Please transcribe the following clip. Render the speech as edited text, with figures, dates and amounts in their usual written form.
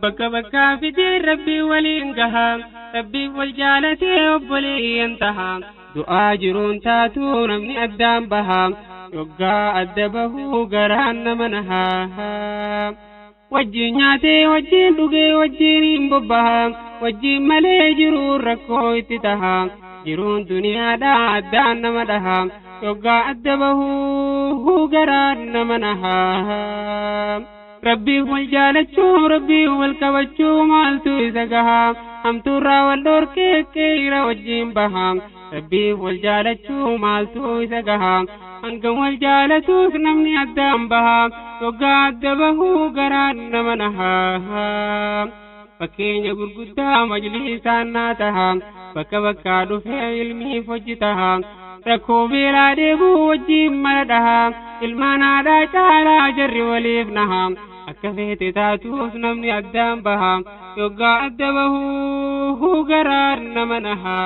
Bakka bakkaa fidee Rabbii waliin gaha. Rabbii wal jaalatee obboleeyyan taha. Du'aa jiruun taatu namni addaan baha. Yoggaa adda bahuu garaan nama naha. Wajjin nyaatee, wajjin dhugee, wajjin hin bobbaha. Wajjin malee jiruun rakkoo itti taha. Jiruun duniyaadhaa addaan nama dhaha. Yoggaa adda bahuu garaan nama naha. Rabbiif wal jaalachuu, Rabbiif wal qabachuu maaltu isa gaha? Hamtuurraa wal dhorkee qeera wajjin baha. Rabbiif wal jaalachuu maaltu isa gaha? Hangam wal jaalatuus namni addaan baha. Yoggaa adda bahuu garaan nama naha. Fakkeenya gurguddaa majlisaan naa taha. Bakka bakkaa dhufee ilmiif hojii taha. Rakkoo beelaa dheebuu wajjin mala dhaha. Ilmaan haadhaa caalaa jarri waliif naha. Akka feete taatuus namni addaan baha. Yoggaa adda bahuu garaan nama naha.